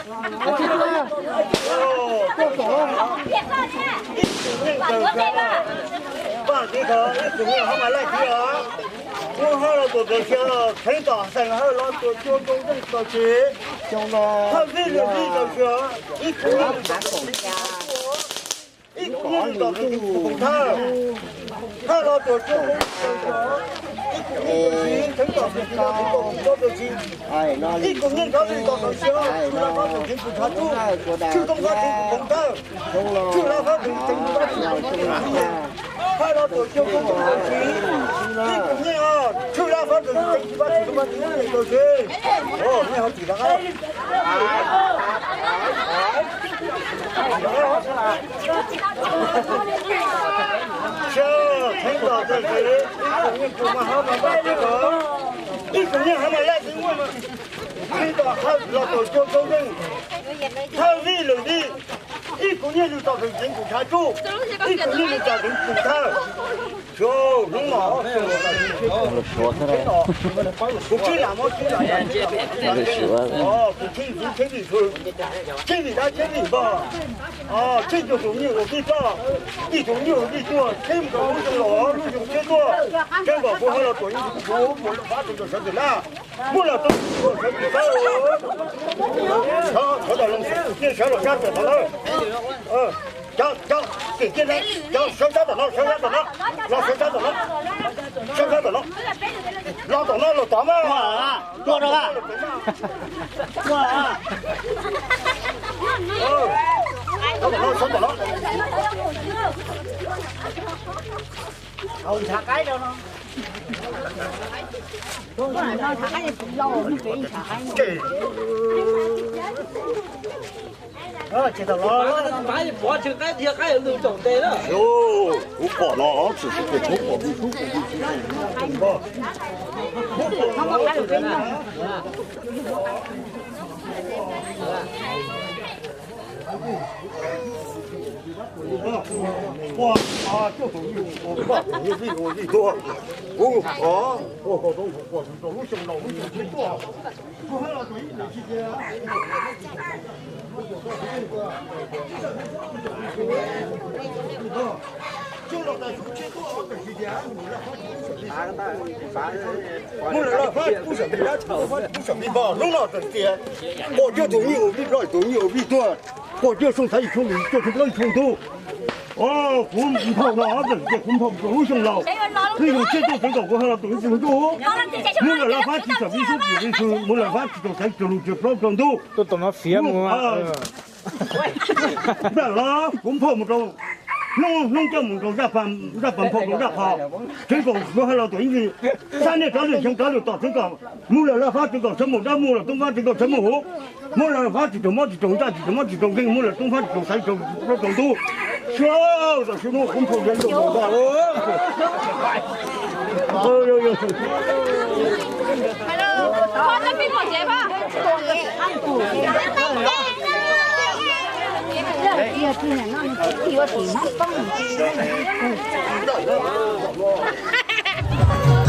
Vaj txiv thaum ib txwm niaj hab mas laij txiv os, muab hab los tuam tawm sia, kheev tom xeem hawj los tuam cua rau zeej txog tsev, hawj vij lwm vij txog sia, ib txwm niaj ib txwm niaj lwm tom txog tsev koom thawj, hawj los tuam cua rau zeej txog sia, ib txwm niaj kheev tom xeem hawj los tuam cua rau tsev, ib txwm niaj kov li tom txog sia, tshwj lab fab txog tsev koom tshav tsuj, tshwj toob fab txog tsev koom thawj, tshwj lab fab txog tsev koom tshav tsuj, hawj los tuam cua rau zeej txog sia, ib txwm niaj tshwj lab fab txog tsev koom tshav tsuj, tshwj lab fab txog tsev koom tshav tsuj. Ib txwm niaj hab mas laij txiv thaum ib txwm niaj hab mas laij txiv muaj, tshwj tom hawj los tuam cua rau zeej, hawj vij lwm vij, ib txwm niaj lwm tom tsev koom tshav tsuj, ib txwm niaj lwm tom tsev koom thawj. Hnub no kuv tsib lam mob tsib lam, kuv tsib vim tsib vim fwm, tsib vim dab tsib vim npog, tsib cuag tus nyuj ua vij ploj, ib tus nyuj ua vij tuag, tsib mus rau lub xyoo laus lub xyoo tshiab tuaj, tseb nkaus kuv hab los tuam ib tug kuv mus lawm fab tseem tau sawv tsees na, muab lawm tau sawv tsees tau, sawv sawv daws los, sawv los sab tom no na. Cov, cov, tim kiag na, cov sawv sab tom no, sawv sab tom no, los sawv sab tom no, sawv sab tom no, los tom no los tod mas. Tua rau a. Tua a. Sawv tom no, sawv tom no. Haus ntshav qaib rau no. Tsis tau los. Kuv pom no txhum sib pem tshoob pom tus sub pem tus sub. Muab lawm laj fab tsis pub xam vij dab, tsis pub xam vij npog, hnub no txawm tias quaj cuag tus nyuj ua vij ploj, tus nyuj ua vij tuag, quaj cuag xyoo xaiv yim xyoo lwm, cuag xyoo plaub yim xyoo ntug. Kuv nphau no txawm tias kuv nphau rau lub xyoo laus, lub xyoo tshiab tuaj tseem kom kuv hab los tuam ib tug ntuj. Muab lawm laj fab tsis xam vij xub tsis vij xwb, muab lawm fab tsis tau xaiv tsaws lus tsaws plaub tsaws ntug. Npaj los kuv nphau mus rau hnub, hnub coj mus rau zaj pas nphau rau zaj qhov, tseem kom kuv hab los tuam ib tug. Sab niaj rov lwm xyoo rov lwm tom tseem kom, muab lawm laj fab tseem kom sawv mus dab, muab lawm toob fab tseem kom sawv mus huv, muab lawm fab tsis raug mob tsis raug ntsaj tsis raug mob tsis raug nkeeg, muab lawm toob fab tsis raug xaiv tsaws plaub tsaws ntug. Xyov tam sim no kuv nphau yog ntau ntau.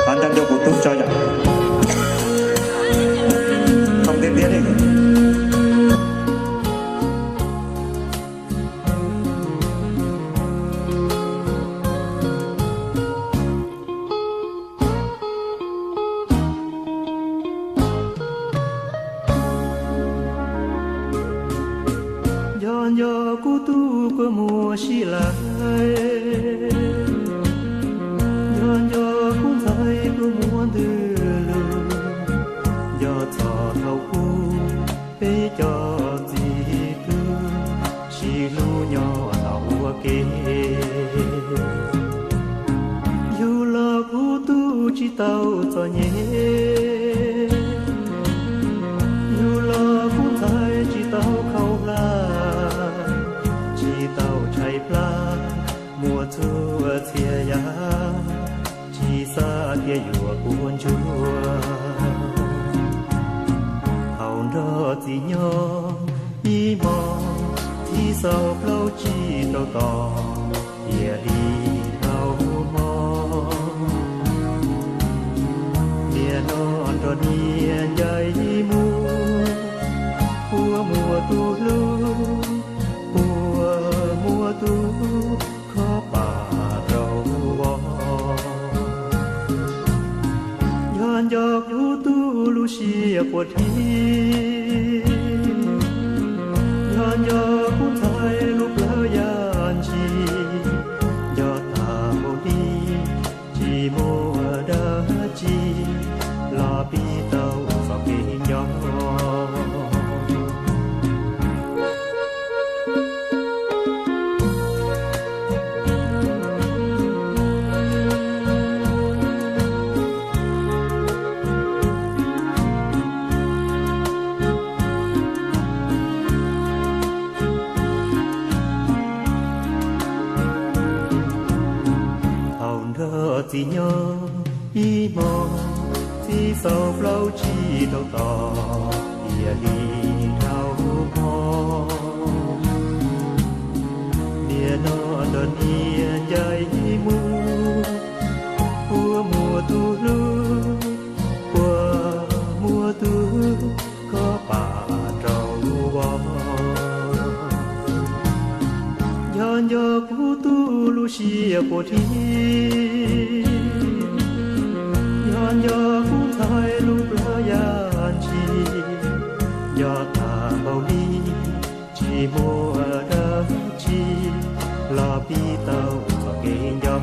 Qhov ntawd rau kuv tub tso yom. Thooj tiag tiag li. Nco nco kuv tub kua muag sib lawv, nco nco kuv ntxhais kua muag ntws lug, nco txog thaum ub peb cov txiv tub sib hlub nyob tom ua ke. Yug los kuv tub tsis tau txom nyem, yug los kuv ntxhais tsis tau khaub hlab, tsis tau tshaib plab, muaj txhua txhia yam tsis xav tias yuav ua ntsuag. Thaum nrog txiv nyob ib hmos, txiv xaus plaub tsis tau tos, tiam li dhau hmo. Niaj no nrog niam ncaim mus, kua muag tu quas dib, nco nco kuv ntxhais lub plawv yaj ntshis, nco tag npaum li tsis muaj dab tsi los pib tau txoj kev nco. Thaum nrog txiv nyob ib hmo, txiv xaus plaub tsib rau tom, tiam li dhau hmo. Niaj no nrog niam ncaim mus, puas muaj tus hlub, puas muaj tus koj pam rau vos. Nco nco kuv tus lub siab quas dib, nco nco kuv ntxhais lub plawv yaj ntshis, nco tag npaum li tsis muaj dab tsi los pib tau txoj kev nco.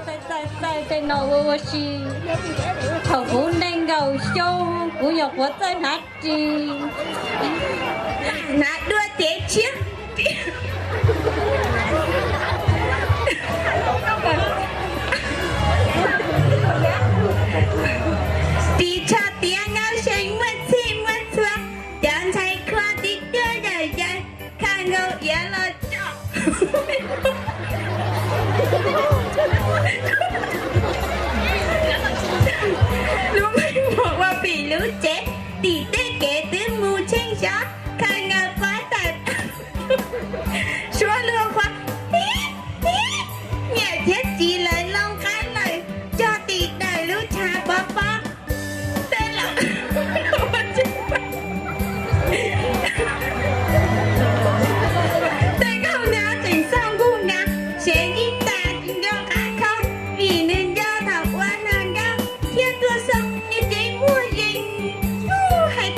Txaij txaij txaij tej no ua ua si. Thaum kuv nees nkaum xyoo, kuv nyuam qhuav txawj hnav ris, hnav dua cev tshiab, ris tsho tiav nkaus seem muaj txhij muaj txhua, cov ntxhais kho tib cuab yawm yawg, kha nkaus iav los tso. Lub meej mom ua pim lub tsev, tim tej kev twb mus tsheej xyov, kha nkaus pob tawm, suab luag qhuav, nyiam thiab txiv lawv loo qab lawm, cog tim dawm lub tshav pob pob. Tej nkauj nraug tseem xauj nkuj nraug, sev ib tas tsis nco qab kho, vim nws nco thaum ua hluas nkauj thiab tuaj xauj nws cev muaj yees. Hais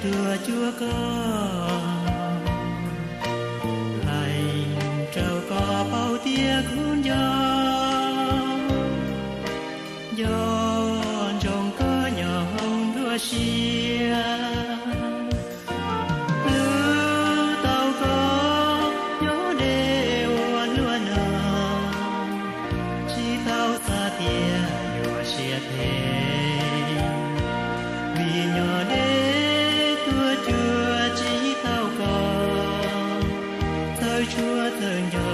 Tuaj cuag koj, hais rau koj paub tias kuv nco, nco ntsoov koj nyob hauv nruab siab. Hlub tau koj nyob deb ua luaj no, tsis tau xav tias yuav siab phem, vim nyob deb tuaj cuag tsis tau koj, txawj tshuaj txawj nco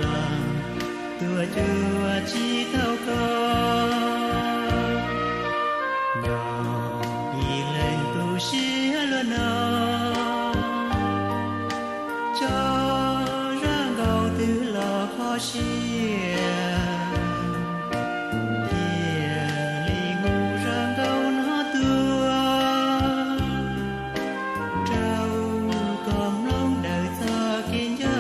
los tuaj cuag tsis tau koj. Nyob ib leeg tu siab luaj no, tso zaj nkauj twg los kho siab, thiaj li hu zaj nkauj no tuaj rau koj mloog daws txoj kev nco.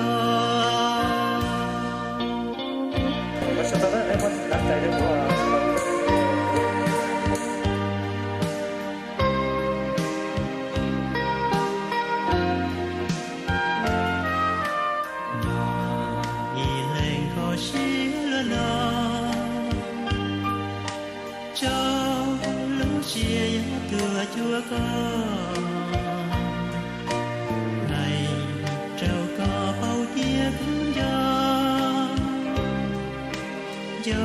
Nyob ib leeg kho siab luaj no, tso lub siab yog tuaj cuag koj, hais rau koj paub tias kuv nco, nco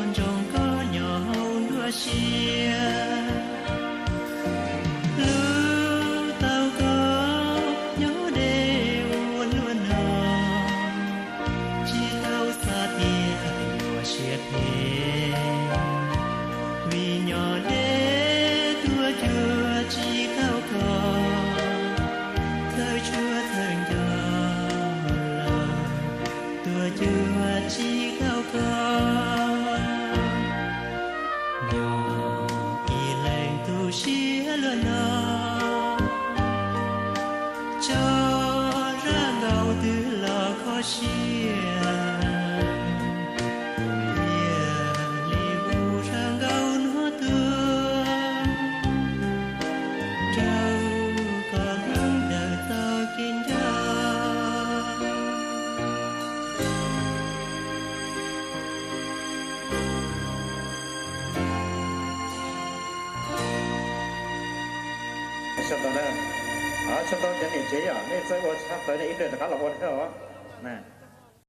ntsoov koj nyob hauv nruab siab. Hlub tau koj nyob deb ua luaj no, tsis tau xav tias yuav siab phem, vim nyob deb tuaj cuag tsis tau koj, txawj tshuaj txawj nco los tuaj cuag tsis tau koj. Nyob ib leeg tu siab luaj no, tso zaj nkauj twg los kho siab, thiaj li hu zaj nkauj no tuaj rau koj mloog daws txoj kev nco. Tshaj tau cov niam tsev yom, nej txawj ua tshaj plaws nej ib pliag rov qab los ua thiab os.